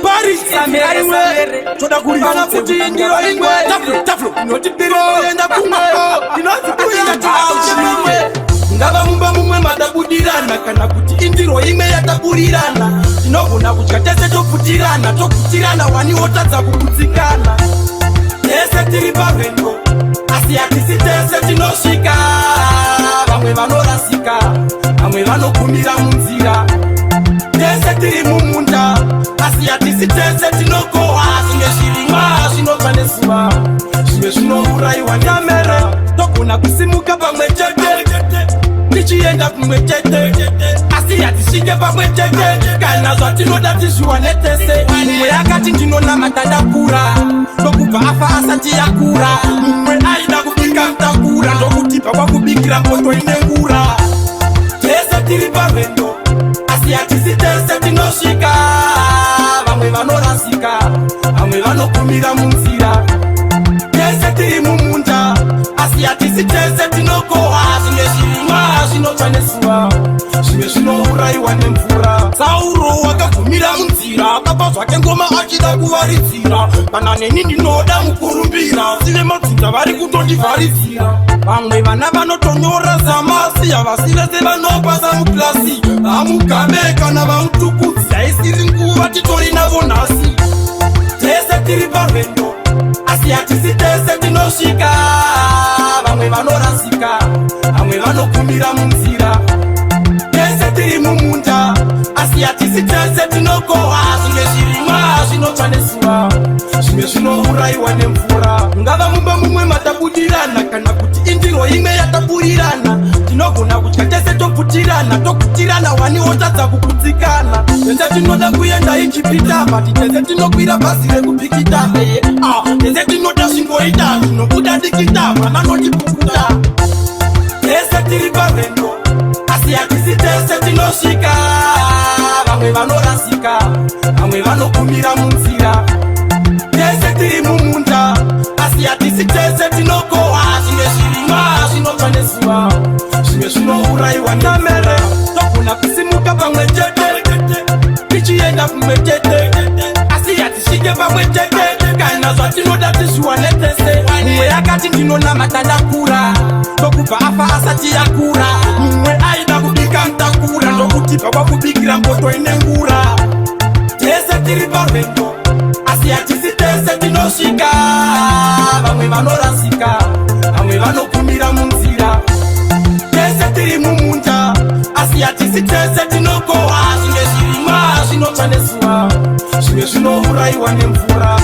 Paris toda kurikana kuti indiro imwe taflo inotibirira kumwe inonzi kuya ngava mumba mumwe madabudirana kana kuti indiro imwe yataburirana. Tinogona kudya tese topfutirana, tokutirana wani wotadza kugutsikana. Tese tiri parwendo, asi hatisi tese tinosvika. Vamwe vanorasika, vamwe vanogumira munzira. Tese tiri mumunda, asi hatisi tese tinokohwa. Zvimwe zvirimwa zvinobva nezuva, zvimwe zvinourayiwa nemere. Togona kusimuka pamwe chete tichienda kumwe chete, asi hatisvike pamwe chete kana zvatinoda tizviwane tese. Mumwe akati, "Ndinonamata ndakura," ndokubva afa asati yakura. Mumwe aida kubika mutakura, ndokutibva kwakubikira mboto ine ngura. Tese tiri parwendo, asi hatisi tese tinosvika. Vamwe vanorasika, vamwe vanogumira munzira. Tese tiri mumunda, asi hatisi tese tinokohwa. Zvimwe zvirimwa zvinotsva nezuva, zvimwe zvinourayiwa nemvura. Sauro wakagumira munzira, akapa zvake ngoma achida kuvaridzira. Kana neni ndinoda mukurumbira, sive madzinza vari kutondivharidzira. Vamwe vana vanotonyora zamasi, havasi vese vanopasa muklasi. VaMugabe kana vaMutukudzi, haisiri nguva, titori navo nhasi. Tese tiri parwendo, asi hatisi tese tinosvika. Vamwe vanorasika, vamwe vanogumira munzira. Tese tiri mumunda, asi hatisi tese tinokohwa. Zvimwe zvirimwa zvinotsva nezuva, zvimwe zvinourayiwa nemvura. Ngava mumba mumwe matabudirana kana kuti indiro imwe yataburirana. Tinogona kudya tese topfutirana, tokutirana wani wotadza kugutsikana. Tese tinoda kuenda Ijipita, but tese tinokwira bhazi rekubhikita. Tese tinoda zvingoita zvinobuda dikita, mwana notipukuta. Tese tiri parwendo, asi hatisi tese tinosvika. Vamwe vanorasika, vamwe vanogumira munzira. Tese tiri mumunda, asi hatisi tese tinokohwa. Zvimwe zvirimwa zvinotsva nezuva, zvimwe zvinourayiwa nemere. Togona kusimuka pamwe chete tichienda kumwe chete, asi hatisvike pamwe chete kana zvatinoda tizviwane tese. Mumwe akati, "Ndinonamata ndakura," ndokubva afa asati yakura. Mumwe aida kubika mutakura, ndokutibva kwakubikira mboto ine ngura. Tese tiri parwendo, asi hatisi tese tinosvika. Vamwe vanorasika, vamwe vanogumira munzira. Tese tiri mumunda, asi hatisi tese tinokohwa. Zvimwe zvirimwa zvinotsva nezuva, zvimwe zvinourayiwa nemvura.